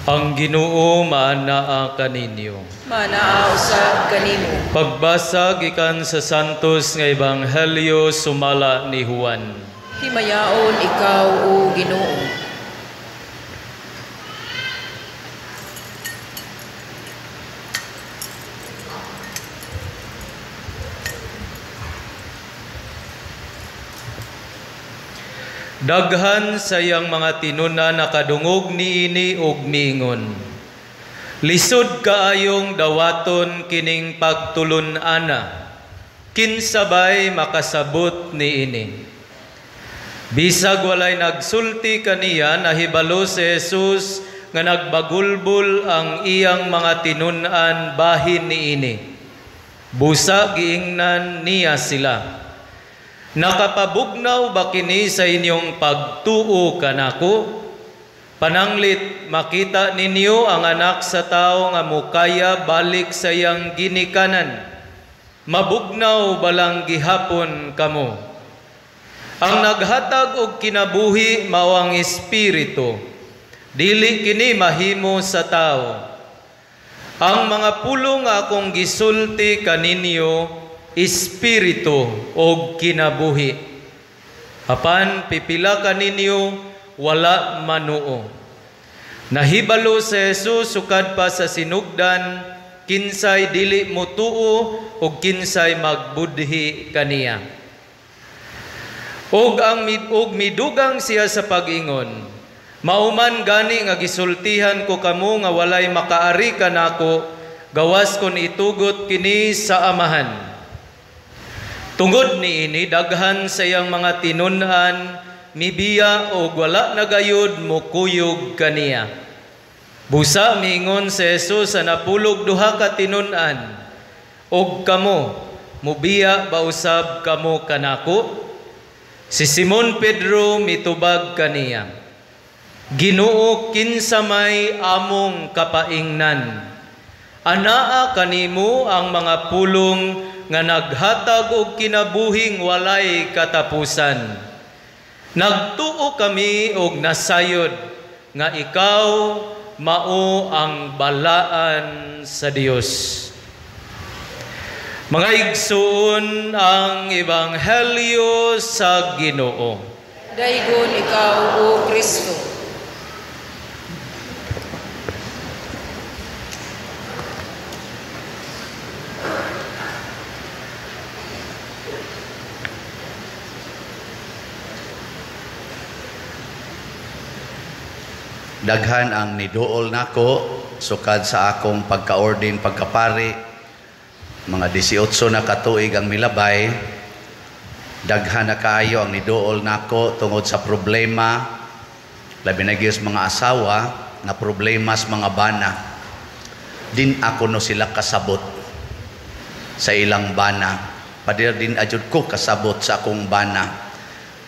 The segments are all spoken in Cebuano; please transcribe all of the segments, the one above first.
Ang Ginoo maanaa kaninyo. Manaa usab kanimo. Pagbasa gikan sa Santos nga Ebanghelyo sumala ni Juan. Himayaon ikaw, o Ginoo. Daghan sa iyang mga tinun-an nakadungog niini og miingon, "Lisod kaayong dawaton kining pagtulun-ana, kinsa bay makasabot niini?" Bisag walay nagsulti kaniya, nahibalo si Jesus nga nagbagulbol ang iyang mga tinun-an bahin niini. Busa giingnan niya sila, "Nakapabugnaw ba kini sa inyong pagtuo kanako? Pananglit makita ninyo ang Anak sa Tao nga mukaya balik sa iyang ginikanan. Mabugnaw balang gihapon kamo? Ang naghatag og kinabuhi mao ang Espiritu. Dili kini mahimo sa tao. Ang mga pulong nga akong gisulti kaninyo, espiritu og kinabuhi. Apan pipila kaninyo wala manuo." Nahibalo si Jesus sukad pa sa sinugdan kinsay dili motuo og kinsay magbudhi kaniya. Og midugang siya sa pag-ingon, "Mauman gani nga gisultihan ko kamo nga walay makaari kanako, gawas kon itugot kini sa Amahan." Tungod niini daghan sa iyang mga tinun-an mibiya og wala na gayud mokuyog kaniya. Busa miingon si Jesus sa napulog duha ka tinun-an, "Og kamo, mubiya ba usab kamo kanako?" Si Simon Pedro mitubag kaniya, "Ginoo, kinsa may among kapaingnan? Anaa kanimo ang mga pulong nga naghatag og kinabuhing walay katapusan. Nagtuo kami og nasayod nga ikaw mao ang balaan sa Dios." Mga igsoon, ang Ebanghelyo sa Ginoo. Daygon ikaw, o Kristo. Daghan ang niduol nako sukad sa akong pagka-ordin, pagkapari. Mga 18 na katuig ang milabay. Daghan na kaayo ang niduol nako tungod sa problema, labi na gyud sa mga asawa na problema sa mga bana. Din ako no sila kasabot sa ilang bana. Padir din ajud ko kasabot sa akong bana.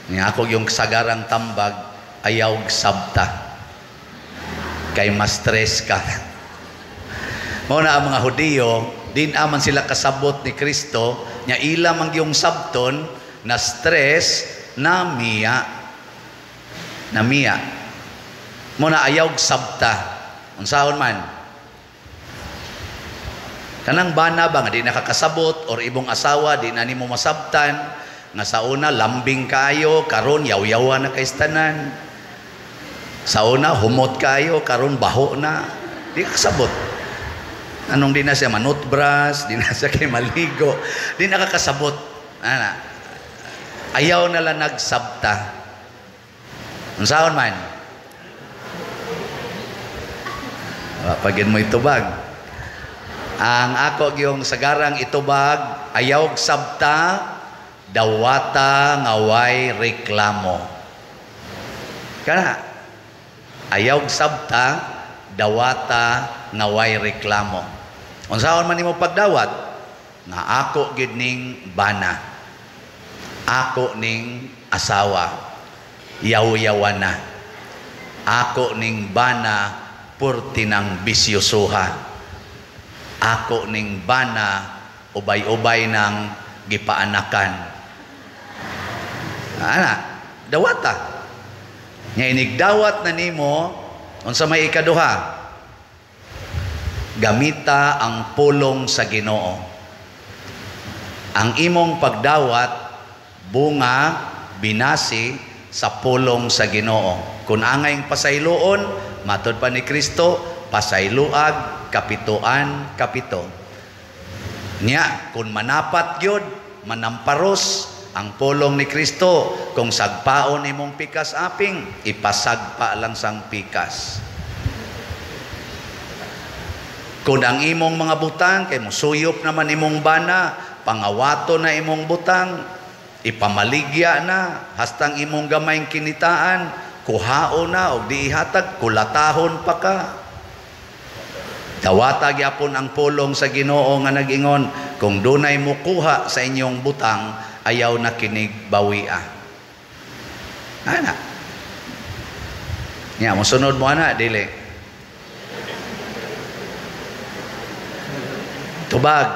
Nga ako yung sagarang tambag, ayaw sabta. Kay ma-stress ka. Mao na ang mga Hudiyo, din aman sila kasabot ni Kristo, nya ila man gyung sabton na stress na miya. Na miya. Mao na ayaw sabta. Unsaon man? Kanang bana ba nga di nakakasabot or ibong asawa di na nimo masabtan, nga sa una lambing kayo, karon yaw-yawa na kay tanan. Sa una, humot kayo, karon baho na. Di ka kasabot. Anong di na siya manutbras, di na siya kay maligo. Di na kakasabot. Ana. Ayaw na lang nagsabta. Unsaon man? Pagin mo itubag. Ang ako yung sagarang itubag, ayaw sabta, dawata ngaway reklamo. Kana. Ayaw sabta, dawata ngaway reklamo. Unsaon man nimo pagdawat? Nga ako gid ning bana. Ako ning asawa. Yaw-yawa na. Ako ning bana purti ng bisyosuha. Ako ning bana ubay-ubay ng gipaanakan. Ana, dawata. Nga inigdawat na nimo, unsa may ikaduha? Gamita ang pulong sa Ginoo. Ang imong pagdawat bunga binasi sa pulong sa Ginoo. Kung angayng pasayloon, matod pa ni Kristo, pasayloag kapituan kapito. Nya kung manapat gyud, manamparos ang pulong ni Kristo, kung sagpaon imong pikas aping, ipasagpa lang sang pikas. Kung ang imong mga butang kay musuyop naman imong bana, pangawato na imong butang, ipamaligya na hastang imong gamayng kinitaan, kuhao na og di ihatag, kulatahon pa ka. Dawata gyapon ang pulong sa Ginoo nga nag-ingon, kung dunay mukuha sa inyong butang, ayaw na kinig bawia. Ana. Nya mosunod mo ana dili. Tubag.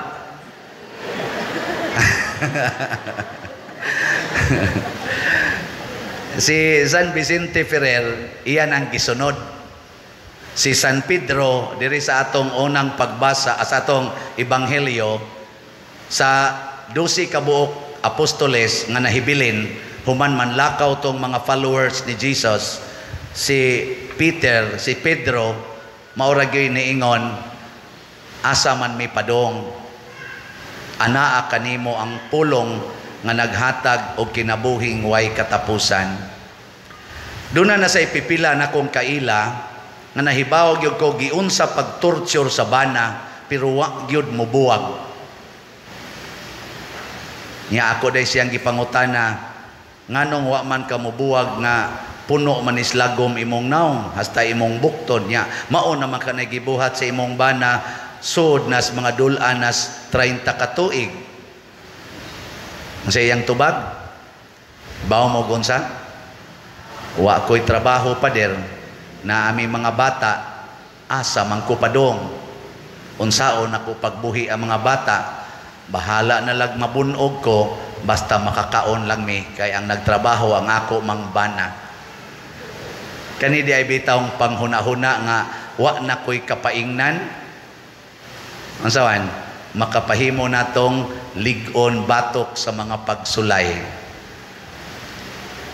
Si San Vicente Ferrer, iyan ang gisunod. Si San Pedro, diri sa atong unang pagbasa, sa atong ebanghelyo, sa 12 ka buok apostoles nga nahibilin, human manlakaw tong mga followers ni Jesus, si Peter, si Pedro, maura gyud niingon, asa man mi padong, anaa kanimo ang pulong nga naghatag og kinabuhing way katapusan. Duna na sa ipipila na kong kaila nga nahibaw gyud ko giunsa pag-torture sa bana, pero wa gyud mobuwag. Nya ako day siyang gipangutana, nganong wa man ka mobuwag nga puno man islagom imong naong hasta imong bukton. Nya mao naman ka nagibuhat sa imong bana sud nas mga dul-an nas 30 ka tuig. Sa iyang tubag, bawo mo gunsa, wa ko'y trabaho pader, na ami mga bata, asa man ko padong, unsaon ako pagbuhi ang mga bata, bahala na lag mabunog ko, basta makakaon lang mi, kay ang nagtrabaho ang ako mang bana. Kani di ay bitawng panghuna-huna nga wa na ko'y kapaingnan. Unsawan, makapahimo natong lig-on batok sa mga pagsulay.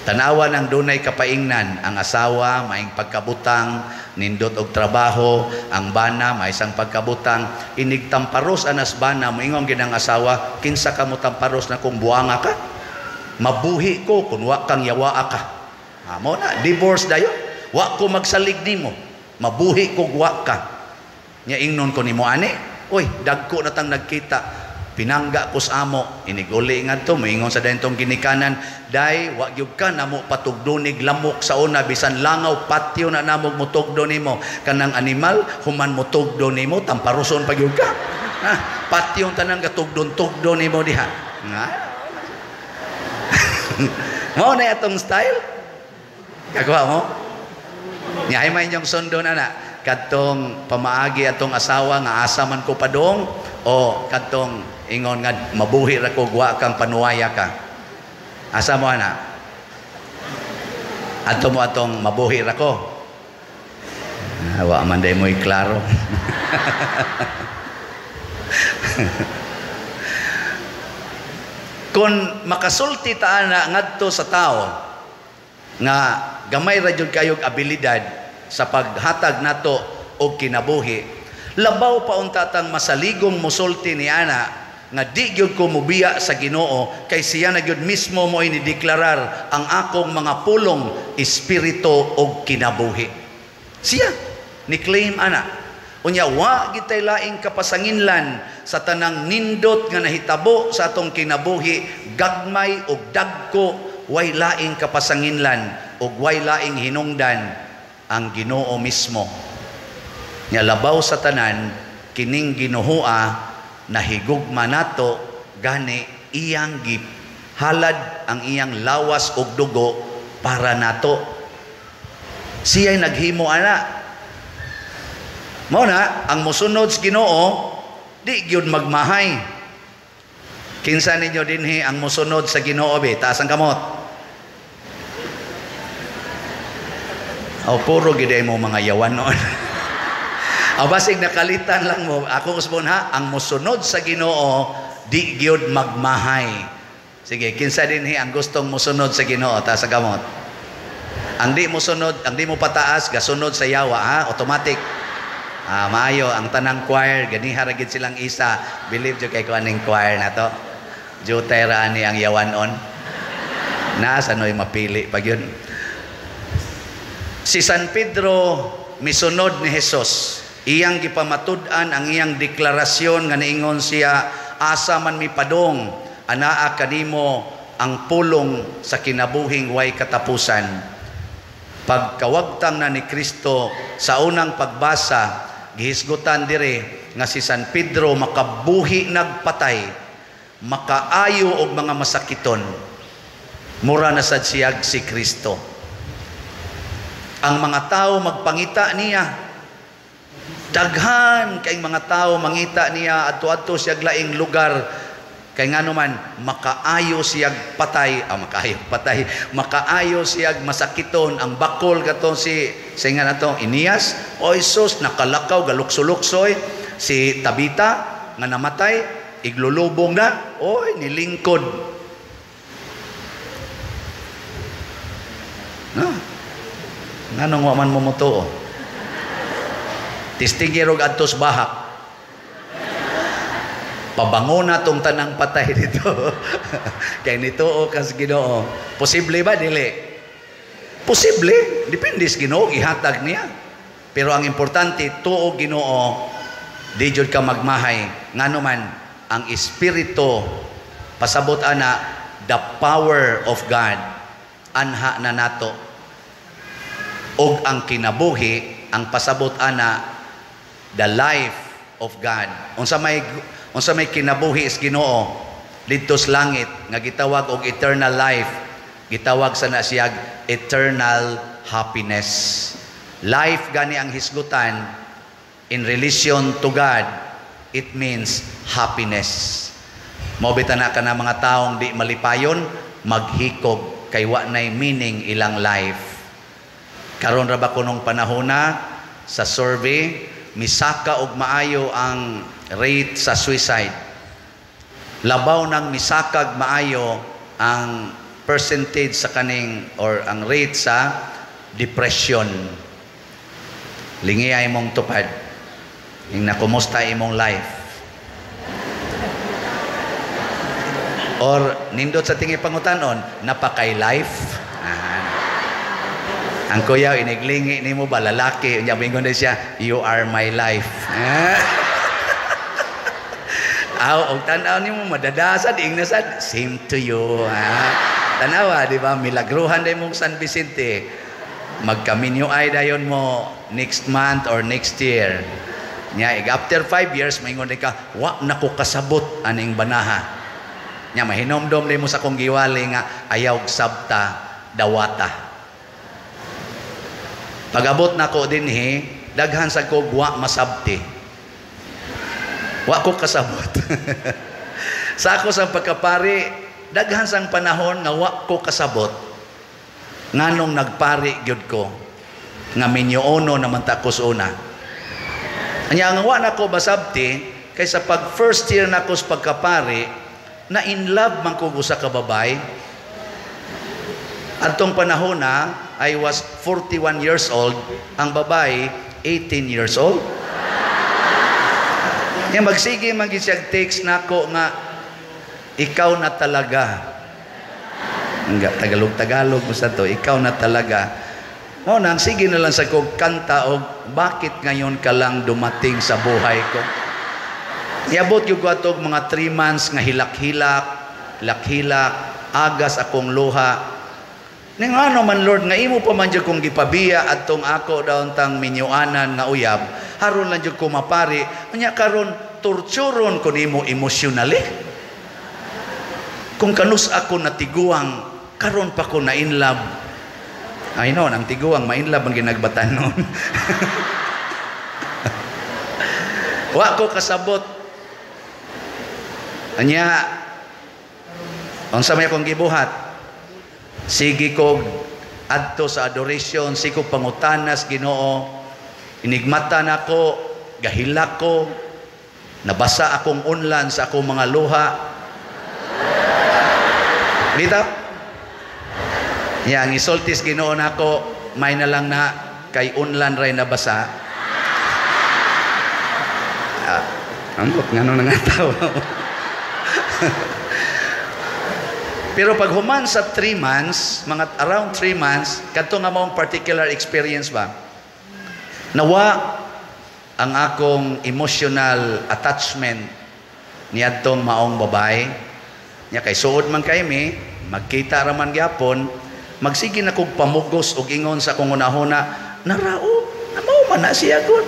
Tanawa ng dunay kapaingnan, ang asawa maing pagkabutang, nindot og trabaho, ang bana may isang pagkabutang, inig tamparos anas bana, moingon gid ang asawa, kinsa ka mo tamparos na kung buanga ka? Mabuhi ko kun wa kang yawaa ka. Amo na, divorce dayon. Wa ko magsalig nimo, mabuhi ko wa ka. Nya ingnon ko nimo ani, oy, dagko na tang nagkita. Pinangga ko sa amo, iniguli ngadto, moingon sa dayong ginikanan, day wa gyud ka namo patugdonig lamok sa una, bisan langaw patyo na namo mutugdo nimo, kanang animal human mutugdo nimo, tamparuson pa gyud ka. Ha, patyo tanang gatugdon-tugdo nimo diha. Nga. Mao na atong style. Kakuha mo? Nya ay may inyong sundon ana, kadtong pamaagi atong asawa nga asa man ko padong, o kadtong ingon nga mabuhi ra ko wa kang panuwaya ka. Asa mo ana? Adto mo atong mabuhi ra ko. Wa man day mo'y klaro. Kung makasulti ta ana ngadto sa tao nga gamay ra jud kayog abilidad sa paghatag nato og kinabuhi, labaw pa unta tang masaligong mosulti ni ana nga di gyud ko mobiya sa Ginoo, kay siya na gyud mismo mo inideklarar ang akong mga pulong espiritu og kinabuhi. Siya ni claim ana. Unya wa gitay laing kapasanginlan sa tanang nindot nga nahitabo sa atong kinabuhi, gagmay og dagko, way laing kapasanginlan og way laing hinungdan ang Ginoo mismo. Nya labaw sa tanan kining Ginooa nahigugma nato, gani iyang gihalad ang iyang lawas og dugo para nato. Siya'y naghimo ana. Mao na ang mosunod sa Ginoo di gyud magmahay. Kinsa ninyo dinhi ang mosunod sa Ginoo be? Taas ang kamot. O puro gid mo mga yawan noon. Ang basig nakalitan lang mo, ako usbon ha, ang mosunod sa Ginoo di gyud magmahay. Sige, kinsa dinhi ang gustong mosunod sa Ginoo? Taas sa kamot. Ang di mo sunod, ang di mo pataas, gasunod sa yawa ha, automatic. Ah, maayo ang tanang choir, ganiha ra gid silang isa. Believe jud kay ko aning choir na to. Jutay ra ani ang yawanon. Nasa noy mapili pag yun. Si San Pedro misunod ni Jesus. Iyang gipamatud-an ang iyang deklarasyon nga niingon siya, asa man mi padong, anaa kanimo ang pulong sa kinabuhing way katapusan. Pagkawagtang na ni Kristo sa unang pagbasa, gihisgutan dire nga si San Pedro makabuhi nagpatay, makaayo og mga masakiton. Mura na sad siyag si Kristo. Ang mga tao magpangita niya. Daghan kay mga tao mangita niya adto-adto siyag laing lugar. Kay ngano man makaayo siyag patay, makaayo patay, makaayo siyag masakiton. Ang bakol katong si nga nato Inias, oy sus, nakalakaw galukso-luksoy. Si Tabita nga namatay, iglulubong na, oy nilingkod. No. Nganong wa man mo motuo? Tistigirog adtos bahak. Pabango na tong tanang patay dito. Kay nituo kas Ginoo. Posible ba dili? Posible, depende sa Ginoo ihatag niya. Pero ang importante, tuo Ginoo, di jud ka magmahay. Ngano man ang espiritu pasabot ana, the power of God anha na nato. Og ang kinabuhi ang pasabot ana, the life of God. Unsa may kinabuhi is Ginoo didto sa langit nga gitawag og eternal life, gitawag sa na siyag eternal happiness. Life gani ang hisgutan in relation to God, it means happiness. Mao bitaw na kana mga taong di malipayon, maghikog kay wa nay meaning ilang life. Karon ra ba kunong panahona sa survey, misaka og maayo ang rate sa suicide. Labaw nang misakag maayo ang percentage sa kaning or ang rate sa depression. Lingi ay imong tupad. Ing nakumusta imong life. Or nindot sa tingi pangutanon, napakay life. Ang kuya iniglingi nimo ba lalaki, unya moingon na siya, you are my life. Aw, og tan-aw nimo madadasad ingna sad, same to you. Tan-awa, di ba? Milagruhan day mong San Vicente. Magkaminyo ay dayon mo next month or next year. Nya after 5 years maingon day ka, wa na ko kasabot aning banaha. Nya mahinomdom day mo sa kong giwali nga ayaw sabta dawata. Pag-abot nako dinhi, daghan sa ko wa masabti. Wa ko kasabot. Sa ako sa pagkapari, daghan sang panahon nga wa ko kasabot. Nganong nagpari gyud ko nga minyoono naman ta ko sa una. Anya ang wa nako masabti kaysa pag first year nako sa pagkapari, na in love man ko usa ka babae. Adtong panahon na I was 41 years old, ang babae 18 years old. Nya magsige man gid siya text nako nga ikaw na talaga. Nga Tagalog-Tagalog basta to, ikaw na talaga. Mao nang sige na lang sa kog kanta og bakit ngayon ka lang dumating sa buhay ko. Niabot gyud ko atog mga 3 months nga hilak-hilak, hilak-hilak, agas akong luha. Ning ano man Lord nga imo pa man jud kong gipabiya adtong ako daon tang minyuanan nga uyab, haron lang jud ko mapari, unya karon torturon ko nimo emotionally. Kung kanus ako natiguang, karon pa ko na in love. Ay noon, ang tiguang ma-in love ang ginagbatan noon. Wa ko kasabot. Anya, unsa may akong gibuhat? Sige ko adto sa adoration, sige ko pangutanas Ginoo. Inigmata nako gahilak ko, nabasa akong unlan sa akong mga luha. Dito? Ya, ang isultis Ginoo nako, may na lang na kay unlan ray nabasa. Ah, ambot ngano na nga tawa. Pero pag human sa 3 months, mga around 3 months, kadto nga maong particular experience ba? Nawa ang akong emotional attachment niadtong maong babae. Nya kay suod man kay mi, magkita ra man gyapon, magsige na kog pamugos og ingon sa akong hunahuna, narao, mao man na siya gud.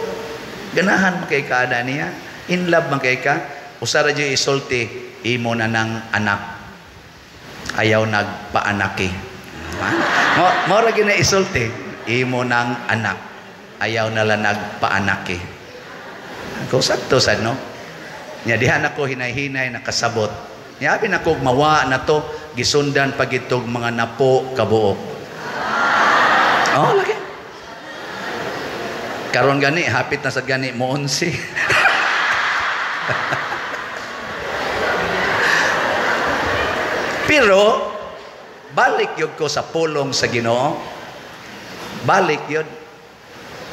Ganahan man kay ka ana niya, in love man kay ka, usa ra jud isulti, imo na nang anak. Ayaw nagpaanaki. Mao ra gyud na isulti, imo nang anak. Ayaw na lang nagpaanaki. Ako sakto sad no. Nya diha nako hinay-hinay nakasabot. Nya abi nako mawa na to gisundan pagitog mga napo kabuok. Oh lagi. Karon gani hapit na sad gani mo 11. Pero balik yun ko sa pulong sa Ginoo. Balik yun.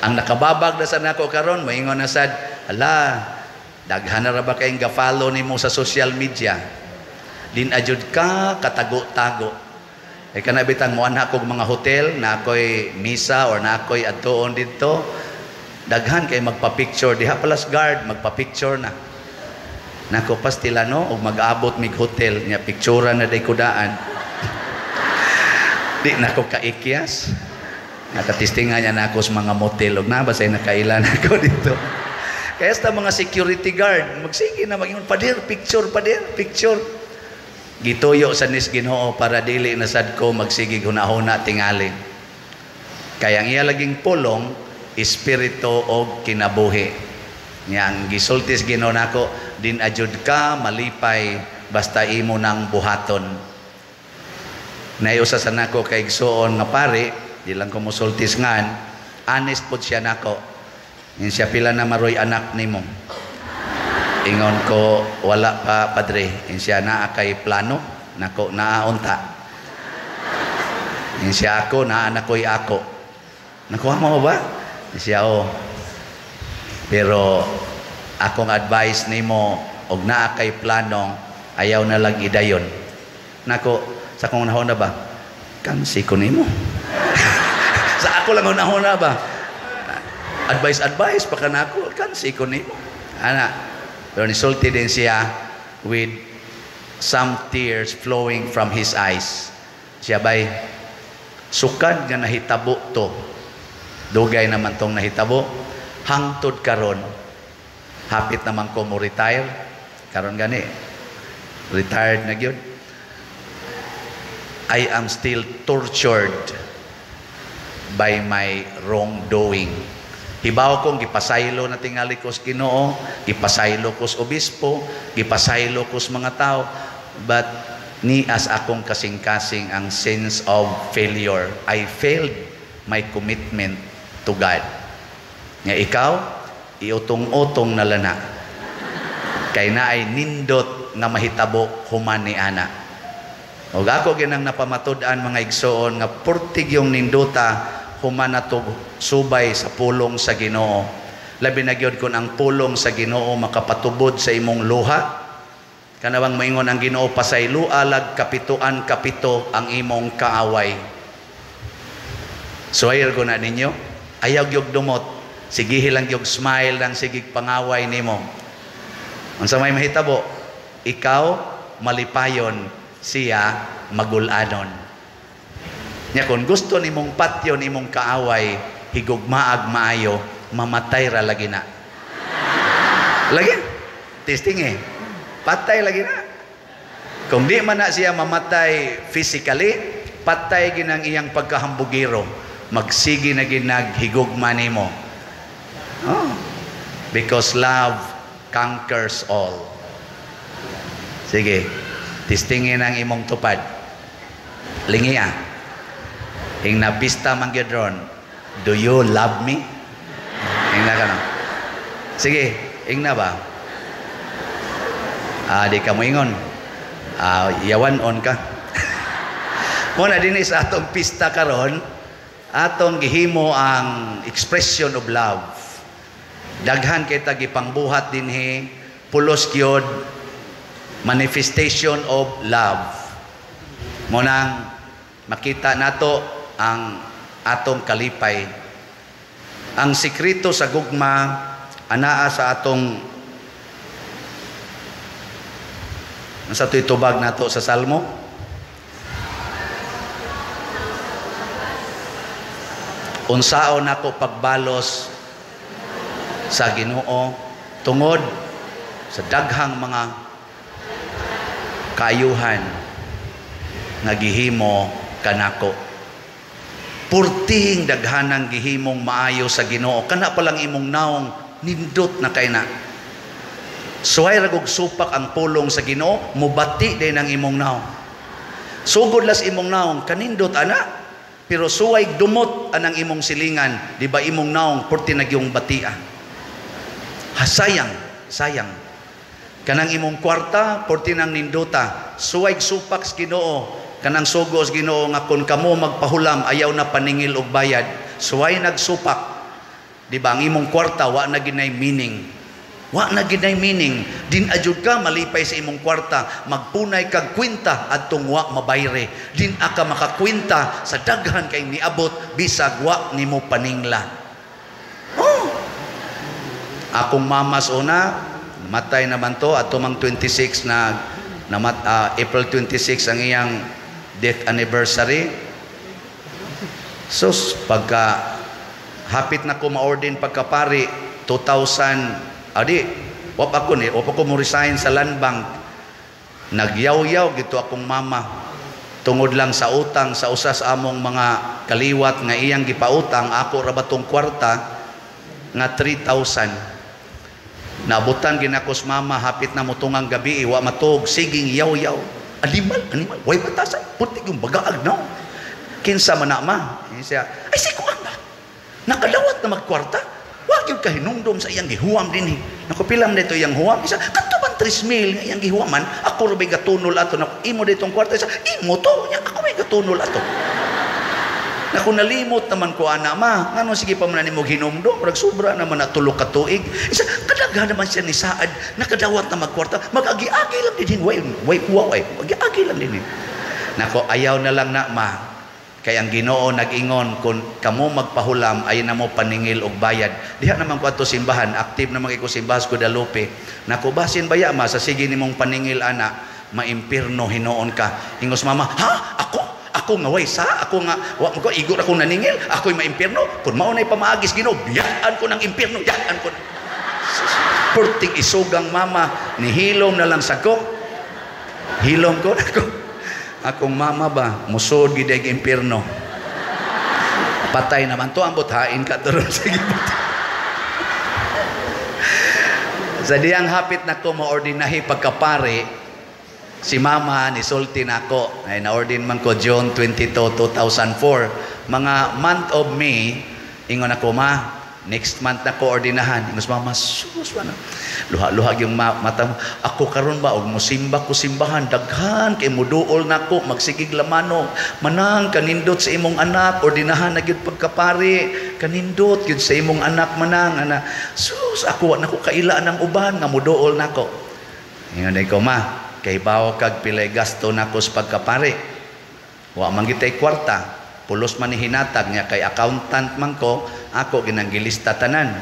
Ang nakababag na sa nako karon, moingon na sad, ala, daghan na ra ba kayong ga-follow nimo sa social media? Din ajud ka katago-tago. E kana bitang moanha kog mga hotel na ako'y misa or na ako'y adtuon didto, daghan kay magpa-picture diha pala sa guard, magpa-picture na. Nako pastila no og mag-abot mig hotel nya picture na day kudaan. Di nako kaikyas. Nakatistingan niya nako sa mga motel og na basay nakailan ako dito. Kaya sa mga security guard magsige na mag-ingon, pader picture, pader picture. Gituyo sa nis Ginoo para dili na sad ko magsigig hunahuna tingali. Kaya ang iya laging pulong espiritu og kinabuhi. Nya ang gisultis Ginoo nako, din ajud ka malipay basta imo nang buhaton. Naiusa sa nako kay igsuon nga pare, di lang ko mosultis ngan, honest pod siya nako. Nya siya pila na maroy anak nimo. Ingon ko wala pa padre. Nya siya naa kay plano nako naa unta. Nya siya ako naa na koy ako. Nakuha mo ba? Nya siya oh. Pero akong advice nimo og naa kay plano ayaw na lang idayon. Nako sa akong hunahuna ba? Kansi ko nimo. Sa ako lang hunahuna ba? Advice advice pa kanako, kansi ko nimo. Ana, pero nisulti din siya with some tears flowing from his eyes. Siya bay sukad nga nahitabo to. Dugay naman tong nahitabo. Hangtod karon hapit naman ko mo retire karon gani retired na gyud. I am still tortured by my wrongdoing. Hibaw kong gipasaylo na tingali ko sa Ginoo, gipasaylo ko sa obispo, gipasaylo ko sa mga tao, but ni as akong kasing-kasing ang sense of failure. I failed my commitment to God. Nga ikaw, iutong-utong na lana. Kay naay nindot nga mahitabo human ni ana. Og ako ginang napamatud-an mga igsoon nga purtig yung nindota human natog subay sa pulong sa Ginoo. Labi na gyud kun ang pulong sa Ginoo makapatubod sa imong luha. Kanabang moingon ang Ginoo pasaylo alag kapituan kapito ang imong kaaway. Suwayr ko na ninyo, ayaw gyud dumot. Sige lang yung smile lang sigig pangaway nimo. Unsa may mahitabo? Ikaw malipayon, siya magulanon. Nya kung gusto nimong patyon imong kaaway, higugmaag maayo, mamatay ra lagi na. Lagi? Testing eh. Patay lagi na. Kung di man na siya mamatay physically, patay ginang iyang pagkahambugiro. Magsige na ginag higugma nimo. Oh, because love conquers all. Sige, testingin ang imong tupad. Lingia. Ing napista man gyud ron, do you love me? Ing na ka no. Sige, ingna ba? Ah, di ka moingon. Ah, yawan on ka. Mao na dinhi sa atong pista karon, atong gihimo ang expression of love. Daghan kay ta gipangbuhat dinhi, pulos gyud manifestation of love. Mao nang makita nato ang atong kalipay. Ang sikreto sa gugma anaa sa atong sa to'y tubag nato sa Salmo. Unsaon nako pagbalos sa Ginoo tungod sa daghang mga kaayuhan nga gihimo kanako. Purtihing daghanang gihimong maayo sa Ginoo, kana pa lang imong naong nindot na kay na. Suway ra gug supak ang pulong sa Ginoo, mubati din ang imong naong. Sugod las imong naong kanindot ana, pero suway dumot anang imong silingan, di ba imong naong purti nagyong batia. Ha, sayang, sayang. Kanang imong kwarta purti nang nindota, suway supak sa Ginoo, kanang sugo sa Ginoo nga kun kamo magpahulam ayaw na paningil og bayad, suway nagsupak. Di ba ang imong kwarta wa na ginay meaning. Wa na ginay meaning. Din adyud ka malipay sa imong kwarta, magpunay kag kwenta adtong wa mabayre. Din aka makakwenta sa daghan kay niabot bisag wa nimo paningla. Oh. Akong mamas una matay naman to ato mang 26 na April 26 ang iyang death anniversary. Sus, pagka hapit na ko ma-ordain pagkapari 2000, adi, wap ako ni, wap ako mo resign sa land bank. Nagyaw-yaw gito akong mama tungod lang sa utang sa usas among mga kaliwat nga iyang gipautang, ako ra batong kwarta nga 3,000. Nabutan ginakos mama hapit na mutungang gabi, wa matug, siging yaw-yaw. Animal, animal, way batasan, puti yung bagaag no. Kinsa man na ma? Siya, ay si kuan ba? Nakadawat na magkwarta. Wa gyud kahinumdom sa iyang gihuam dinhi. Naku, pilam nito iyang huam. Isa, kadto man 3,000 nga iyang gihuaman, ako ra bay gatunol ato. Naku, imo ditong kwarta. Isa, imo to. Nya, ako may gatunol ato. Naku, nalimot naman ko ana ma. Ngano sige pa man nimo hinumdom, murag sobra naman na tulo ka tuig. Isa, kadaghan naman siya ni saad, nakadawat na magkwarta, mag-agi-agi lang dinhi. Way, way, way, agi-agi lang dinhi. Nako, ayaw na lang na ma. Kay ang Ginoo nag-ingon kun kamo magpahulam ay na mo paningil og bayad. Diha naman ko adto simbahan, active naman kay ko simbahan sa Guadalupe. Nako, basin baya ma sa sige nimong paningil ana, maimpirno hinuon ka. Ingos mama, ha? Ako? Ako nga way sa? Ako nga wa ko igor ako naningil, ako'y maimpirno. Kun mao nay pamaagis Ginoo, biyaan ko ng impirno, biyaan ko. Perting isugang mama, nihilom na lang sa ko. Hilom ko nako. Akong mama ba, musod gid ang impirno. Patay naman to, ambot hain ka turon sa gibot. Sa diyang hapit na ko maordinahi pagkapare, si mama ni sulti nako. Ay naordin man ko June 22, 2004. Mga month of May, ingon ako ma, next month na ko ordinahan. Ingos mama, sus ba na? Luha-luha yung mata mo. Ako karon ba og musimba ko simbahan, daghan kay muduol nako, magsigig lamano. Manang kanindot sa imong anak, ordinahan na gyud pagkapare. Kanindot gyud sa imong anak manang ana. Sus, ako wa nako kaila ng uban nga muduol nako. Ingon ko ma, kay bawo kag pilay gasto nako sa pagkapare. Wa man gitay kwarta. Pulos man ni hinatag niya kay accountant man ko, ako ginanggilista tanan.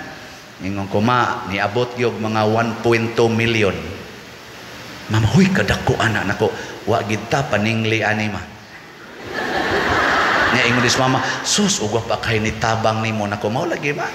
Ingon ko ma, niabot gyud mga 1.2 million. Mama, huy kadako ana nako, wa gid ta paningli ani ma. Nya ingon dis mama, sus ugwa pa kay ni tabang nimo nako, mao lagi ma.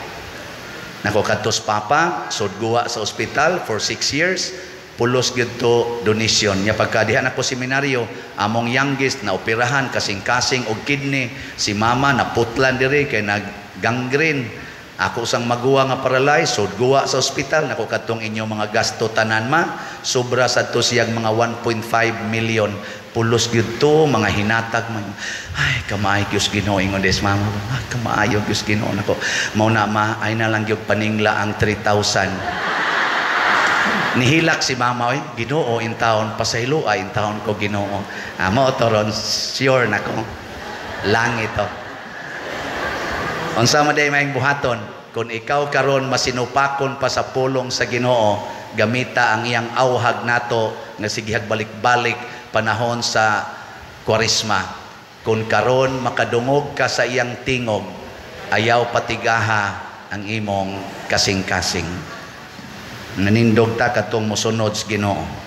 Nako kadtos papa, sudguwa sa ospital for 6 years. Pulos gyud to donation. Nya pagka diha nako seminaryo, among youngest na operahan kasing-kasing og kidney, si mama naputlan diri kay nag gangrene. Ako sang maguwa nga paralyzed, so guwa sa ospital nako katong inyong mga gasto tanan, ma, sobra sa to siyang mga 1.5 million, pulos gyud to mga hinatag man. Ay, kamaayo gyud Ginoo, ingon des mama. Ay, kamaayo gyud Ginoo nako. Mao na, ma, ay na lang gyud paningla ang 3,000. Nihilak si mama, oy, Ginoo in taon, pasayloa in taon ko, Ginoo. Ah, mao to ron, sure nako. Langit to. Unsa man day may buhaton kung ikaw karon masinupakon pa sa pulong sa Ginoo, gamita ang iyang awhag nato nga sigihag balik-balik panahon sa Kwaresma. Kung karon makadungog ka sa iyang tingog, ayaw patigaha ang imong kasing-kasing. Nanindog ta katong mosunod sa Ginoo.